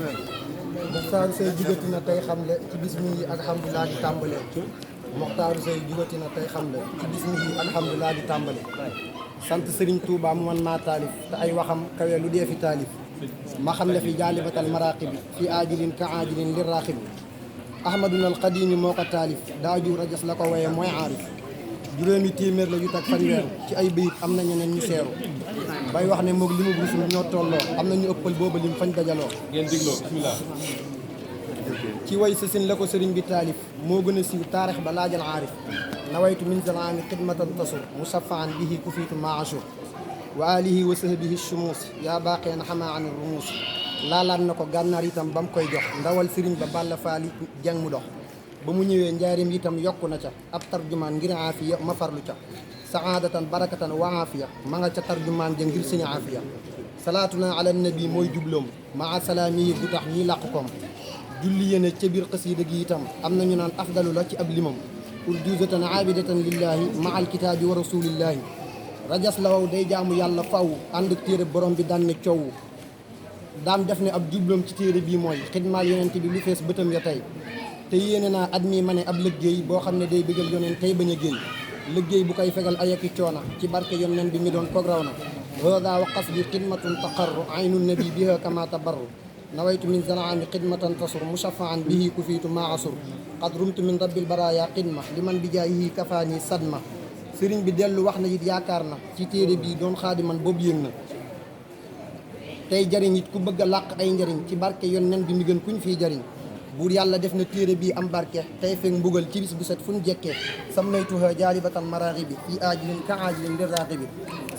Moxtaaru Seye jugati na tey xamle ci bismihi alhamdulilah di tàmbale. Moxtaaru Seye jugati na tey xamle ci bismihi alhamdulilah di tàmbale. sant Serigne Touba mu man maa taalif te ay waxam kawe lu dee fi taalif. ma xam ne fi jaalibatal maraaqibi fi aajilin ka aajilin li raaxibi. ahmaduna al qadimi moo ko taalif daa jur rajas la ko woye mooy aarif. juróomi téeméer la yu tag fanweer ci ay bayit am na ñeneen ñu seeru. bay wax ne moog li mu rusul ñoo tolloo am na ñu ëppal booba lim fañ dajaloo. ngeen digloo bismillah. ci way sa sin la ko sëriñ bi taalif moo gën a siiw taarix ba laajal aarif. nawaytu min zalaami xidmatan tasur musaffaan bihi kufiitu maashur wa alihi wa sahbihi shumuus yaa baaqeen xamaa an rumuus laalaat na ko gànnaar itam ba mu koy jox ndawal sëriñ ba balla faali jàng mu dox ba mu ñëwee njaarim itam yokku na ca ab tarjumaan ngir aafiya ma farlu ca saadatan barakatan wa aafiya ma nga ca tarjumaan ja ngir sëñ aafiya salaatuna ala nabi mooy jubloom maa salaamihi bu tax ñii làq koom julli yéene ca biir xasiida gi itam am na ñu naan afdalu la ci ab limam urjuzatan aabidatan lillahi ma alkitaabi wa rasulillahi rajas la wow day jaamu yàlla faw ànd ak téere borom bi daan ne coow daam def ne ab jubloom ci téere bii mooy xidmaal yonent bi lu fees bëtam ya tey te yéene naa at mii ma ne ab liggéey boo xam ne day bëggal yonent tey bañ a géey liggéey bu koy fegal ayaki coona ci barke yonent bi mi doon koog raw na hada wa qasdi xidmatun taqarru aynu nabi biha kama tabarru nawaytu min zanaami xidmatan tasur mushafaan bihi kufiitu maa asur qad rumtu min rabbil baraya xidma liman bi jaayihi kafaani sadma sëriñ bi dellu wax na it yaakaar na ci téere bii doon xaadiman boobu yëg na tey jariñ it ku bëgg a làq ay njariñ ci barke yonent bi mi gën kuñ fii jariñ buur yàlla def na téere bii am barke tey fekk mbugal ci bis bu set fu ñu jekkee sammaytuha jaalibatan maraaxibi fii aajilin ka aajilin li raaxibi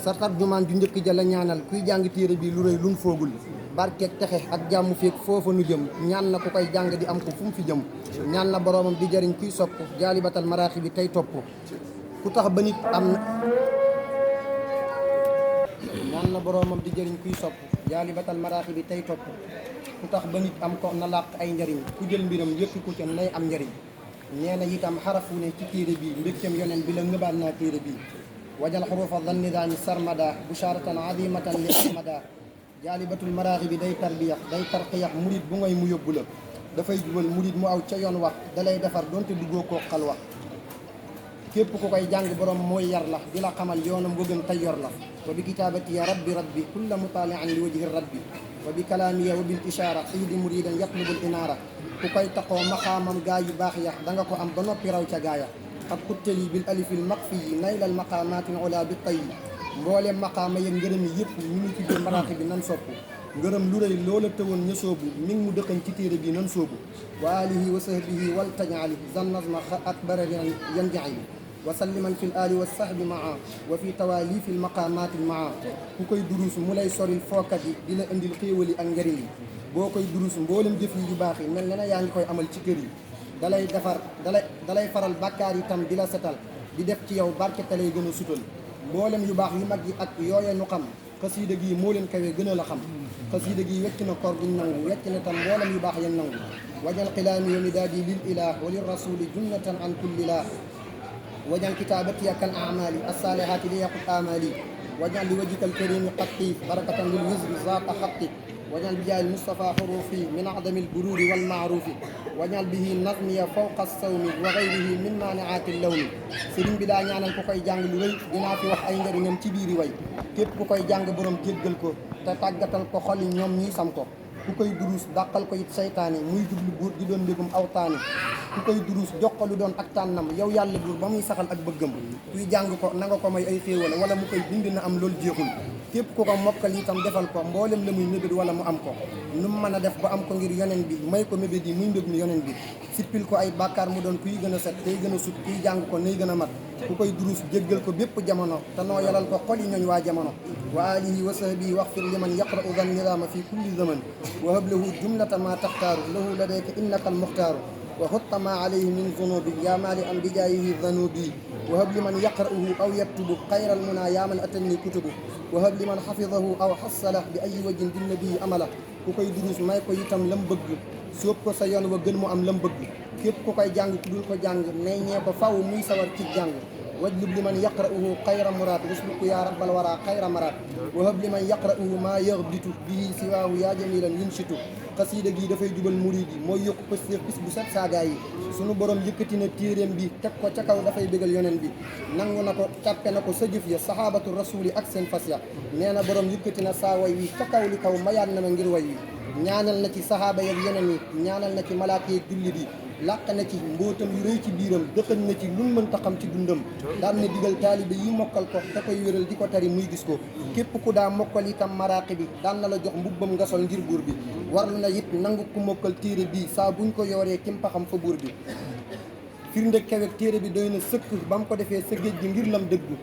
sa tarjumaan ju njëkk ja la ñaanal kuy jàng téere bii lu rëy lu mu foogul barkeeg texe ak jàmm feeg foofa nu jëm ñaan na ku koy jàng di am ko fu mu fi jëm ñaan na boroomam di jariñ kuy sopp jaalibatal maraaxibi tey topp ku tax ba nit am na ñaan na boroomam di jariñ kuy sopp jaalibatal maraaxibi tey topp ku tax ba nit am ko na làq ay njariñ ku jël mbiram yëpp ku ca nay am njariñ nee na itam xarafu ne ci téere bi mbégteem yoneen bi la ngëbaat naa téere bi wajal xurufa danni daani sarmada busharatan azimatan li ahmada jaalibatul maraaxi bi day tarbiyax day tarqiyax murit bu ngay mu yóbbu la dafay jubal murit mu aw ca yoon wax dalay defar donte duggoo koo xal wax képp ku koy jàng borom mooy yar la di la xamal yoonam wa gën tay yor la wa bi kitaabati ya rabbi rabbi kulla mutaalian li wajhi rabbi wa bi kalaamiya wa bil ishaara ihdi muridan yatlubul inaara ku koy taxoo maqaamam gaa yu baax ya da nga ko am ba noppi raw ca gaaya xat xuttali bil alifil maqfi yi naylal maqaamaatin ola bi tay mbooleem maqaama yeeg ngërëm yi yëpp ñu ngi ci biir maraaxi bi nan sopp ngërëm lu rëy loola tëwoon ña soobu mi ngi mu dëkkañ ci téere bi nan soobu wa alihi wa sahbihi wal tajali zannazma akbara yan jaxi wa salliman fi l ali wa sahbi maa wa fi tawaali fi l maqaamaati maa ku koy duruus mu lay soril fookat yi di la indil xéewali ak njëriñ yi boo koy duruus mboolem jëf yi yu baax yi mel na yaa ngi koy amal ci kër yi dalay defar dalay faral bàkkaar itam di la setal di def ci yow barke te lay gën a sutal mboolem yu baax yu mag yi ak yooye nu xam xasiida gi moo leen kawe gën a la xam xasiida gi wecc na koor guñ nangu wecc na tam mboolem yu baax yan nangu wajal xilaami yo midaadi lil ilah wa lir rasuli junnatan an kulli lah wajal kitaabati kal amali assalihati li yaqut amali wajal li wajhika alkarimi xatti barakatan lil wisri zaata xatti wajal bi jaayil Mustafa xurufi min adami albururi walmaarufi wajal bihi nazmiya fawqa sawmi wa gayrihi min maaniaati lawmi sëriñ bi daa ñaanal ku koy jàng lu rëy dinaa fi wax ay njëriñam ci biiri way képp ku koy jàng borom jéggal ko te tàggatal ko xoli ñoom ñii sam ko ku koy duruus dàqal ko it seytaane muy jublu buur di doon mbégum awtaani ku koy duruus jox ko lu doon ak tànnam yow yàlla buur ba muy saxal ak bëggam kuy jàng ko na nga ko may ay xéewal wala mu koy bind na am loolu jeexul képp ku ko mokkal itam defal ko mboolem la muy mébét wala mu am ko nu mu mën a def ba am ko ngir yonen bi may ko mébét yi muy mbég mi yonen bi sippil ko ay bàkkaar mu doon kuy gën a set tey gën a sut kuy jàng ko nay gën a mat ku koy duruus jéggal ko bépp jamono te noo yalal ko xol yi ñooñ waa jamono wa alihi wa sahbihi waxfir liman yaqra'u dan niraama fi kulli zaman wa hab lahu jumlata ma taxtaaru lahu ladayka innaka almuxtaaru wa xutta ma alayhi min zunubi yaa maali an bijaayihi zanubi wa hab liman yaqra'uhu aw yaktubu xayral muna yaa man atanni kutubu wa hab liman xafidahu aw xassala bi ayi wajin dinnabii amala ku koy duruus may ko itam lam bëgg sóob ko sa yoon wa gën mu am lam bëgg képp ku koy jàng ku dul ko jàng nay ñee ko faw muy sawar ci jàng wajlub liman yaqra'uhu xayra muraad wasluku yaa rabbal wara xayra maraad wahab liman yaqra'uhu maa yaxbitu bihi siwaahu yaa jamilan yunshitu xasiida gi dafay jubal murid yi mooy yokku pëstéef bis bu set saagaa yi sunu borom yëkkati na téeréem bi teg ko ca kaw dafay bégal yonen bi nangu na ko càppe na ko sa jëf ya sahabatu rasuli ak seen fas ya nee na borom yëkkati na saa way wi ca kaw li kaw mayaat na ma ngir way wi ñaanal na ci sahaaba yak yeneen yi ñaanal na ci malaaka yeeg jullit yi làq na ci mbootam yu rëy ci biiram dëxëñ na ci luñ mënta xam ci dundam daan na digal taalibe yi mokkal ko da koy wéral di ko tari muy gis ko képp ku daa mokkal itam maraaqi bi daan na la jox mbubbam nga sol ngir buur bi warlu na it nangu ku mokkal téere bii saa buñ ko yooree kimpa xam fa buur bi firnde kewek téere bi doy na sëkk ba mu ko defee sa géej gi ngir lam dëggu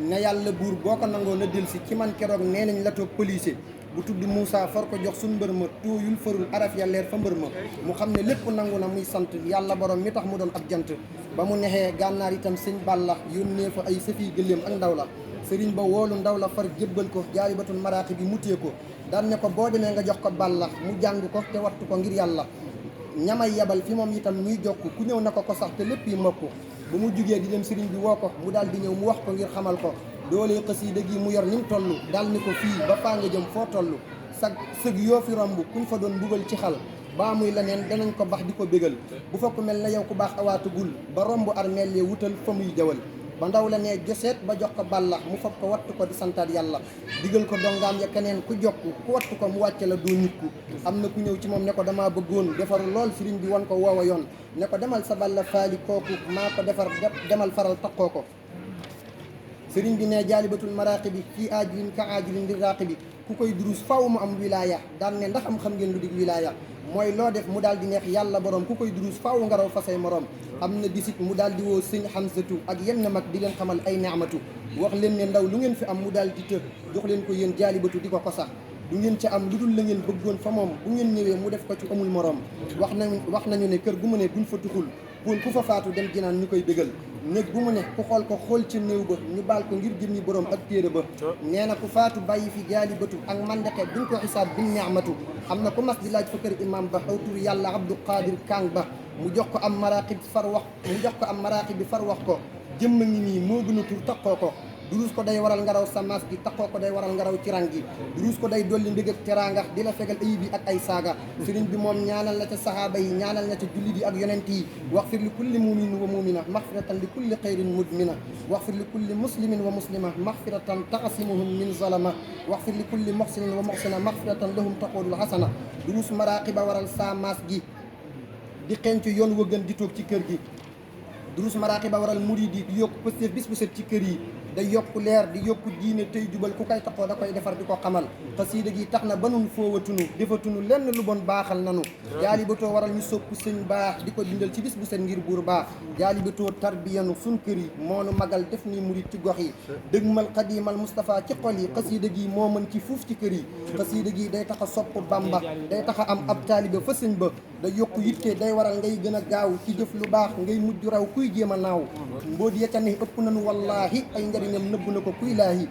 na yàlla buur boo ko nangoo na del si ci man keroog nee nañ la toog policier bu tudd Moussa far ko jox suñ mbër ma tooyul farul araf ya leer fa mbër ma mu xam ne lépp nangu na muy sant yàlla borom mi tax mu doon ab jant ba mu nexee gànnaar itam sëñ Balla yónnee fa ay sëfi gëléem ak ndaw la sëriñ ba woolu ndaw la far jébbal ko jaalibatul maraaxi bi mu téye ko daan ne ko boo demee nga jox ko Balla mu jàng ko te wattu ko ngir yàlla ñamay yebal fi moom itam muy jokk ku ñëw na ko sax te lépp yi mokk ba mu jugee di dem sëriñ bi woo ko mu daal di ñëw mu wax ko ngir xamal ko doole xasiida gi mu yor ni mu toll daal ni ko fii ba faa nga jëm foo toll sëg yoo fi romb kuñ fa doon mbugal ci xal baa muy leneen danañ ko bax di ko bégal bu fa ku mel na yow ku baax awaatugul ba romb armeel yi wutal fa muy jawal ba ndaw la ne joseet ba jox ko Balla mu fab ko wattu ko di santaat yàlla digal ko dongaam ya keneen ku jokk ku wattu ko mu wàcce la doo nit ku am na ku ñëw ci moom ne ko damaa bëggoon defaru lool sëriñ bi wan ko woowa yoon ne ko demal sa Balla faali kooku maa ko defar demal faral takkoo ko sëriñ bi ne jaalibatul maraqi bi fii aajilin ka aajilin di raqi bi ku koy durus faw mu am wilaya daan ne ndax am xam ngeen lu dig wilaya mooy loo def mu daal di neex yàlla borom ku koy durus faw nga raw fa say morom am na bisit mu daal di woo sëñ Hamsatu ak yenn mag di leen xamal ay neexmatu wax leen ne ndaw lu ngeen fi am mu daal di të jox leen ko yéen jaalibatu di ko sax du ngeen ci am lu dul la ngeen bëggoon fa moom bu ngeen ñëwee mu def ko ci amul morom wax nañu ne kër gu mu ne duñ fa tuxul pool ku fa faatu dem jinaan ñu koy bégal néeg bu mu ne ku xool ko xool ci néew ba ñu baal ko ngir jëmmi borom ak téere ba nee na ku faatu bàyyi fi jaalibatu ak mandeke duñ ko xisaab bin neexmatu am na ku mas di laaj fa kër imam ba aw tur yàlla Abdou Qadir Kang ba mu jox ko am maraqib bi far wax ko jëmm ngi nii moo gën a tur taxoo ko durus ko day waral ngaraw sa mas gi taxoo ko day waral ngaraw ci rang gi durus ko day dolli mbég ak teraanga di la fegal ayib yi ak ay saaga sëriñ bi moom ñaanal na ca sahaaba yi ñaanal na ca jullit yi ak yonent yi waxfir li kulli muminin wa mumina maxfiratan li kulli xayrin mudmina waxfir li kulli muslimin wa muslima maxfiratan taxasimuhum min zalama waxfir li kulli moxsinin wa moxsina maxfiratan lahum taqoodul xasana durus maraqiba waral sa mas gi di xencu yoon wa gën di toog ci kër gi durus maraqiba waral murid yi di yokk pëstéef bis bu set ci kër yi day yokku leer di yokku diine tey jubal ku koy taxoo da koy defar di ko xamal xasiida gi tax na ba nun foowatunu defatunu lenn lu bon baaxal nanu jaalibatoo waral ñu sopp sëñ baax di ko dindal ci bis bu set ngir buur baax jaalibatoo tarbiyanu sun kër yi moonu magal def ni murid ci gox yi dëgmal xadimal Moustapha ci xol yi xasiida gi moo mën ci fuuf ci kër yi xasiida gi day tax a sopp Bamba day tax a am ab taaliba fa sëñ ba day yokku yitte day waral ngay gën a gaaw ci jëf lu baax ngay mujj raw kuy jéem a naaw mboot ya ca ne ëpp nanu wallahi ay njariñam nëbb na ko kuy laahi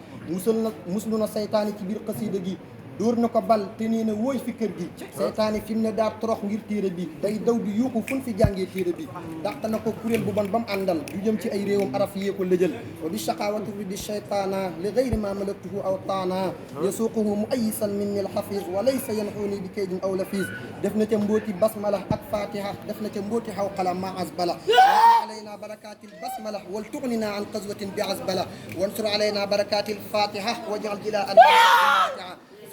muslu na saytaani ci biir xasiida gi dóor na ko bal te nee na wooy fi kër gi saytaani fi mu ne daa torox ngir téere bi day daw di yuuxu fun fi jàngee téere bi dàq na ko kuréel bu bon ba mu àndal du jëm ci ay réewam araf yee ko lëjël wa bi shaqawati bi shaytaana li gayri ma malaktuhu aw taana yasuuquhu mu ayisan minni al hafiz wa laysa yanxuuni bi kaydin aw lafiz def na ca mbooti basmala ak fatiha def na ca mbooti xawqala ma asbala wansur alayna barakatil basmala wal tugnina an qazwatin bi asbala wansur alayna barakatil fatiha wajal ila an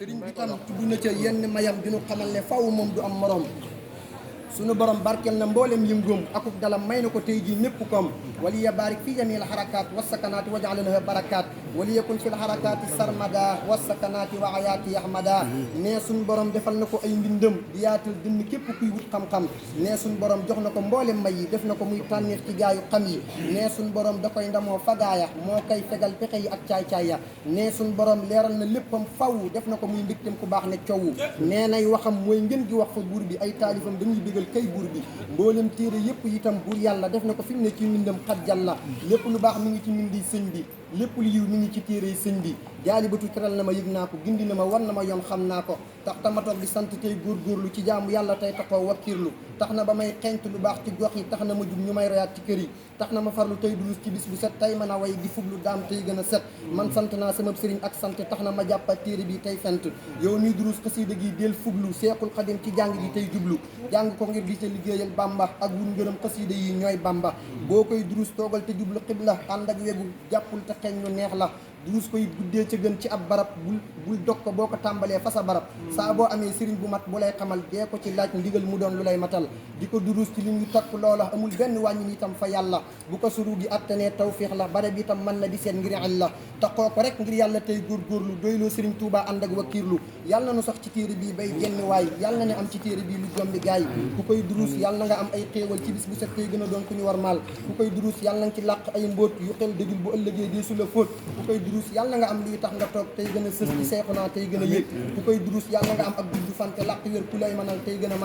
sëriñ bi tam tudd na ca yenn mayam dinu xamal ne faw moom du am morom sunu borom barkel na mboolem yëngoom akub dalam may na ko tey jii ñëpp koom waliya barik fi jamil harakat wasakanaati waj'alnaha barakat waliyakun fil harakati sarmada wasakanaati wa ayaati ahmada nee suñ borom defal na ko ay mbindam di yaatal dënn képp kuy wut xam-xam nee suñ borom jox na ko mboolem may yi def na ko muy tànneef ci gaayu xam yi nee suñ borom da koy ndamoo fagaaya moo koy fegal pexe yi ak caay-caay ya nee suñ borom leeral na léppam faw def na ko muy mbégtem ku baax ne coow nee nay waxam mooy ngeen gi wax fa buur bi ay taalifam dañuy bégal kay buur bi mboolem téere yëpp itam buur yàlla def na ko fi mu ne ci mbindam xat jàlla lépp lu baax mi ngi ci mbindi sëñ bi lépp lu yiw mi ngi ci téere sëñ bi jaalibatu teral na ma yëg naa ko gindi na ma war na ma yoon xam naa ko tax na ma toog di sant tey góorgóorlu ci jaamu yàlla tey taxaw wakkirlu tax na ba may xeeñtu lu baax ci gox yi tax na ma jug ñu may royaat ci kër yi tax na ma farlu tey durus ci bis bu set tey mën a way di fuglu daam tey gën a set man sant naa sama sëriñ ak sant tax na ma jàppat téere bi tey fent yow nii durus xasida gi del fuglu seexul xadim ci jàng gi tey jublu jàng ko ngir di ca liggéeyal bamba ak wun ngërëm xasida yi ñooy bamba boo koy durus toogal te jublu xibla ànd ak wegu jàppul te xeeñ lu neex la durus koy guddee ca gën ci ab barab bul dog ko boo ko tàmbalee fa sa barab saa boo amee sëriñ bu mat bu lay xamal dee ko ci laaj ndigal mu doon lu lay matal di ko durus ci li ñu takk loola amul benn wàññi itam fa yàlla bu ko suru gi attanee tawfiix la bare bi itam mën na di seet ngir la taxoo ko rek ngir yàlla tey góorgóorlu doyloo sëriñ Tuubaa ànd ak wakiirlu yàlla na nu sax ci téere bii bay genn waay yàlla na ne am ci téere bii lu jombi gaay ku koy durus yàlla na nga am ay xéewal ci bis bu set tey gën a doon ku ñu war maal ku koy durus yàlla na nga ci làq ay mbóot yu xel dëgul bu ëllëgee dee su la fóot ku koy durus yàlla na nga am luy tax nga toog tey gën a sës ci seexunaa tey gën a yëg ku koy durus yàlla na nga am ak gudd fan te làq wér ku lay mënal tey gën a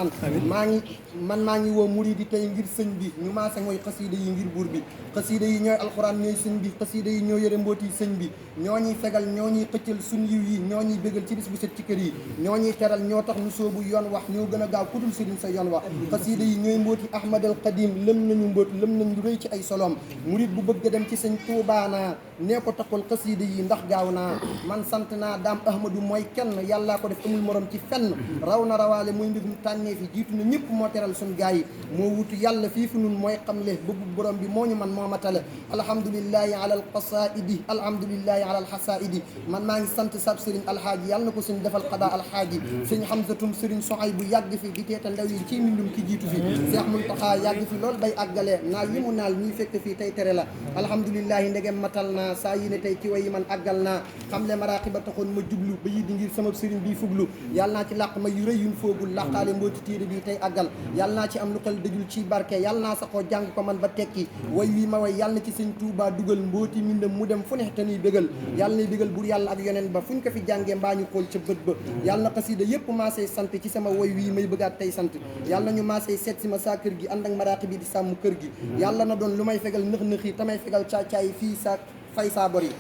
man maa ngi woo murid yi tey ngir sëñ bi ñu maase mooy xasiida yi ngir buur bi xasiida yi ñooy alxuraan ñooy sëñ bi xasiida yi ñoo yëre mbooti sëñ bi ñoo ñuy fegal ñoo ñuy xëccal sun yiw yi ñoo ñuy bégal ci bis bu set ci kër yi ñoo ñuy teral ñoo tax nu soobu yoon wax ñoo gën a gaaw ku dul sëriñ sa yoon wax xasiida yi ñooy mbooti ahmadal qadim lëm nañu mbóot lëm nañ lu rëy ci ay solom murid bu bëgg a dem ci sëñ Tuubaa naa nee ko taxul xasiida yi ndax gaaw naa man sant naa daam ahmadu mooy kenn yàllaa ko def amul morom ci fenn raw na rawaale muy mbir mu tànnee fi jiitu na ñëpp moo teral suñ gaa yi moo wutu yàlla fii fu nun mooy xamle bëggu borom bi moo ñu man moo matale alhamdulillahi ala alqasaidi alhamdulillahi ala alxasaidi man maa ngi sant sab sëriñ alxaaji yàlla na ko suñ defal xadaa alxaaji sëñ xamsatum sëriñ soxay bu yàgg fi di teeta ndaw yi ci mbindum ki jiitu fi Seex Muntaxa yàgg fi loolu bay àggalee naal yi mu naal ñuy fekk fii tey tere la alhamdulillahi ndegem matal naa saa yi ne tey ci way yi man àggal naa xam le maraaqiba taxoon ma jublu ba yi di ngir sama sëriñ bi fuglu yàlla naa ci làq ma yu rëy yuñ foogul làqaale mbooti téere bi tey àggal yàlla naa ci am lu xel dëjul ci barke yàlla naa saxoo jàng ko man ba tekki way wi ma way yàlla na ci sëñ Tuubaa dugal mbooti mindam mu dem fu ne te nuy bégal yàlla nay bégal bur yàlla ak yoneen ba fuñ ko fi jàngee mbaa ñu xool ca bët ba yàlla na xasida yépp maasee sant ci sama way wi may bëggaat tey sant yàlla na ñu maasee seet si ma saa kër gi ànd ak maraaxi bi di sàmm kër gi yàlla na doon lu may fegal nëx-nëx yi tamay fegal caacaay fii sa fay saa bor yi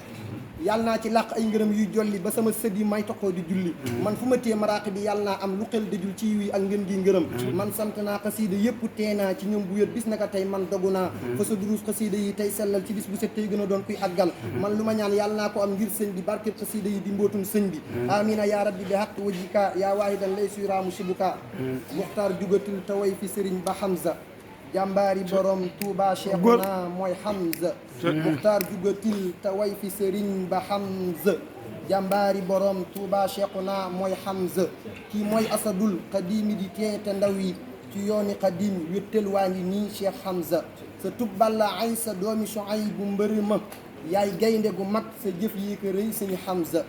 yàlla naa ci làq ay ngërëm yuy jolli ba sama sët yi may toxoo di julli man fu ma téye maraaxi bi yàlla naa am lu xel dëjul ci yiw yi ak ngën gi ngërëm man sant naa xasiida yëpp teenaa ci ñoom bu wér bis naka tey man dogu naa fa sa duruus xasiida yi tey sellal ci bis bu set tey gën a doon kuy àggal man lu ma ñaan yàlla naa ko am ngir sëñ bi barkeb xasiida yi di mbootum sëñ bi amina yaa rabbi bi haq wajika yaa waahidan lay suraamu shibuka muxtaar jugatul taway fi sëriñ ba Hamza jàmbaari borom Touba Cheikhuna mooy Hamza muxtaar jugatil te way fi sëriñ ba Hamza jàmbaari borom Touba Cheikhuna mooy Hamza kii mooy asadul xadimi di teete ndaw yi ci yooni xadim wéttal waa ngi nii Cheikh Hamza sa tubballa ay sa doomi Shuayb bu mbëri ma yaay gaynde gu mag sa jëf yi ko rëy sëñ Hamza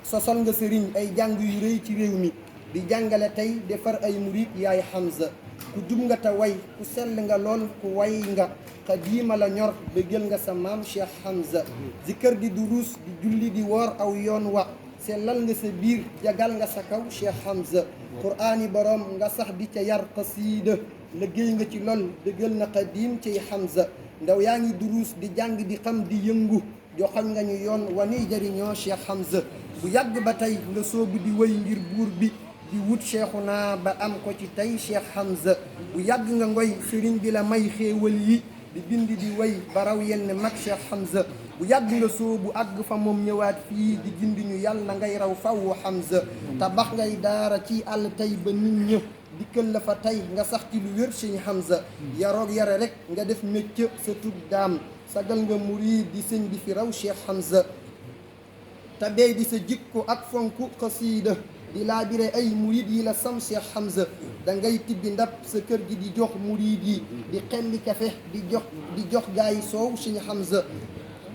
sosol nga sëriñ ay jàng yu rëy ci réew mi di jàngale tey defar ay murit yaay Hamza ku jub nga te way ku sell nga lool ku way nga xadiima la ñor bëggal nga sa maam Cheikh Hamza zikër di duruus di julli di woor aw yoon wa sellal nga sa biir jagal nga sa kaw Cheikh Hamza quraani borom nga sax di ca yar xasiida liggéey nga ci lool bëggal na xadiim ci Hamza ndaw yaa ngi duruus di jàng di xam di yëngu joxoñ nga ñu yoon wa niy jëriñoo Cheikh Hamza bu yàgg ba tey nga soobu di wëy ngir buur bi di wut Cheikhuna ba am ko ci tey Cheikh Hamza bu yàgg nga ngoy sëriñ bi la may xéewal yi di bind di way baraw yenn mag Cheikh Hamza bu yàgg nga soobu àgg fa moom ñëwaat fii di gindi ñu yàlla ngay raw faw Hamza tabax ngay daara ci àll tey ba nit ñë dikkal la fa tey nga sax ci lu wér sëñ Hamza yaroog yare rek nga def métier sa tub daam sagal nga murid di sëñ bi fi raw Cheikh Hamza tabey di sa jikko ak fonku xasiida di laabire ay murid yi la sam Cheikh Hamza da ngay tibbi ndab sa kër gi di jox murid yi di xelli kafe di jox gaa yi soow sëñ Hamza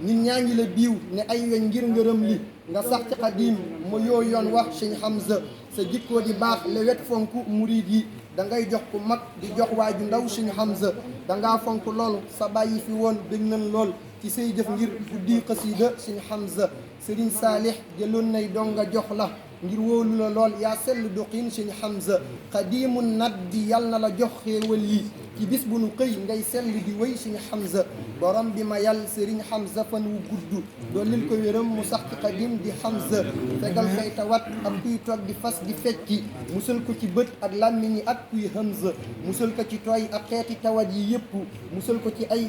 nit ñaa ngi la biiw ne ay weñ ngir ngërëm li nga sax ci xadim ma yoo yoon wax sëñ Hamza sa jikkoo di baax le wet fonku murid yi da ngay jox ku mag di jox waaju ndaw sëñ Hamza da ngaa fonk lool sa bàyyi fi woon dégg nañ lool ci say jëf ngir guddi xasiida sëñ Hamza Sëriñ Saalix jëloon nay donga jox la ngir wóolu la lool yaa sell doxin sëñ Hamza xadimu nat bi yàlla na la jox xéewal yi ci bis bu nu xëy ngay sell di wéy suñu Hamza borom bi ma yàll sëriñ Hamza fan wu gudd doolil ko wéram mu sax ci xadim di Hamza fegal kay tawat ak kuy toog di fas di fecci musal ko ci bët ak làmmiñ yi ak kuy Hamza musal ko ci tooy ak xeeti tawat yi yëpp musal ko ci ay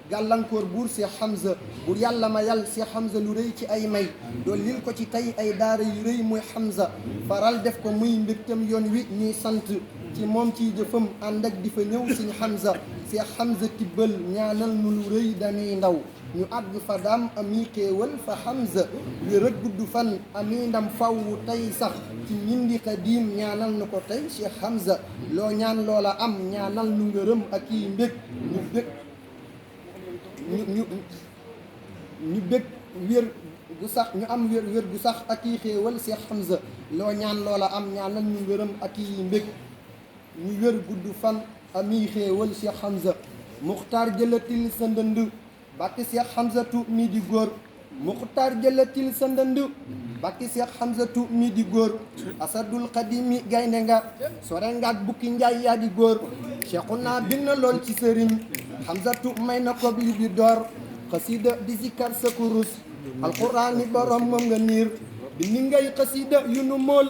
gàllankoor buur Cheikh Hamza buur yàlla ma yàll Cheikh Hamza lu rëy ci ay may doolil ko ci tey ay daara yu rëy muy Hamza faral def ko muy mbégtam yoon wi ñuy sant ci moom ciy jëfam ànd ak di fa ñëw suñu Hamza Cheikh Hamza tibbal ñaanal nu lu rëy dañuy ndaw ñu àgg fa daam ami xéewal fa Hamza wér ak gudd fan ami ndam faw tey sax ci ñindi xadim ñaanal na ko tey Cheikh Hamza loo ñaan loola am ñaanal nu ngërëm ak i mbég ñu bég ñu bég wér gu sax ñu am wér gu sax ak i xéewal Cheikh Hamza loo ñaan loola am ñaanal ñu ngërëm ak i mbég ñu wér gudd fan ami xéewal Cheikh Hamza muxtaar jëlatil sa ndënd bàkki Cheikh Hamzatu mi di góor muxtaar jëlatil sa ndënd bàkki Cheikh Hamzatu mi di góor asadul xadimi gaynde nga sore ngaat bukki njaay yaa di góor Cheikhuna bind na lool ci sëriñ Hamzatu may na ko li bi door xasida di zikar sa kurus alquraani borom moom nga niir bi ni ngay xasida yu nu mool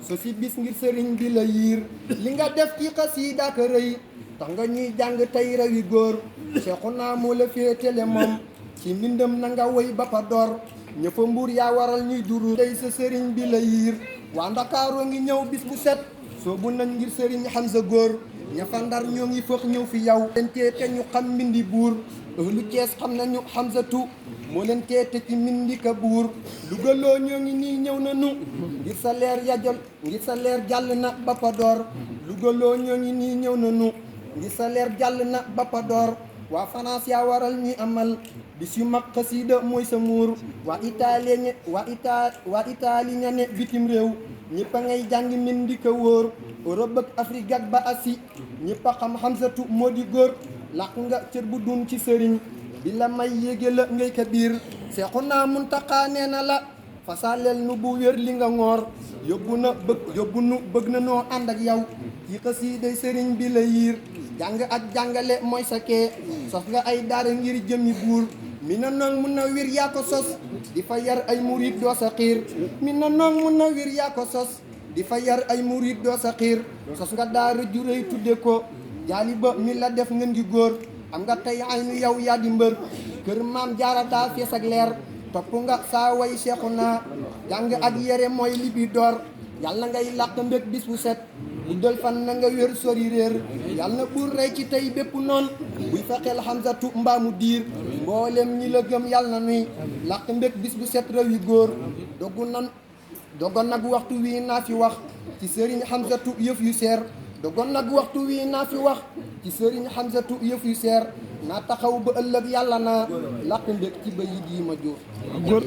so si bis ngir sëriñ bi la yiir li nga def ci xasida ka rëy tax nga ñuy jàng tey rawi góor Cheikhuna moo la féetale moom ci mbindam na nga woy ba pa door ña fa mbuur yaa waral ñuy duru tey sa sëriñ bi la yiir waa Ndakaaroo ngi ñëw bis bu set soobu nañ ngir sëriñ Hamza góor ña fa Ndar ñoo ngi fëx ñëw fi yow leen teete ñu xam mbindi buur lu Cees xam nañu Hamzatu moo leen teete ci mbindi ka buur dugaloo ñoo ngi nii ñëw nañu ngir sa leer jàll na ba pa door dugaloo ñoo ngi nii ñëw nañu ngir sa leer jàll na ba pa door waa France yaa waral ñuy amal bis yu mag xasida mooy sa muur waa Italie ña ne bitim réew ñëpp a ngay jàng min di ko wóor Europe ak Afrique ak ba Asie ñëpp a xam Hamzatu moo di góor làq nga cër bu dun ci sëriñ bi la may yéege la ngay ka biir Seexuna Muntaxa nee na la fasaleel nu bu wér li nga ngoor yóbbu nu bëgg na noo ànd ak yow ci xasiiday sëriñ bi la yiir jàng ak jàngale mooy sa kee sos nga ay daara ngir jëmi buur mi na noong mun na wir yaa ko sos di fa yar ay murit doo sa xiir mi na noong mun na wir yaa ko sos di fa yar ay murit doo sa xiir sos nga daara ju rëy tudde ko jaaliba mi la def ngeen gi góor am nga tey ay nu yow yaa di mbër kër maam jaara daa fees ak leer topp nga saa way Seexuna jàng ak yére mooy li bi door yàlla ngay làq mbég bis bu set guddal fan na nga wér sori réer yàlla na buur rey ci tey bépp noon buy fexeel Hamzatu mbaamu diir mboolem ñi la gëm yàlla na nuy làq mbég bis bu set rawi góor dogon nag waxtu wi naa fi wax ci sëriñ Hamzatu yëf yu seer dogon nag waxtu wi naa fi wax ci sëriñ Hamzatu yëf yu seer naa taxaw ba ëllëg yàlla naa làq mbég ci bayit yi ma jóor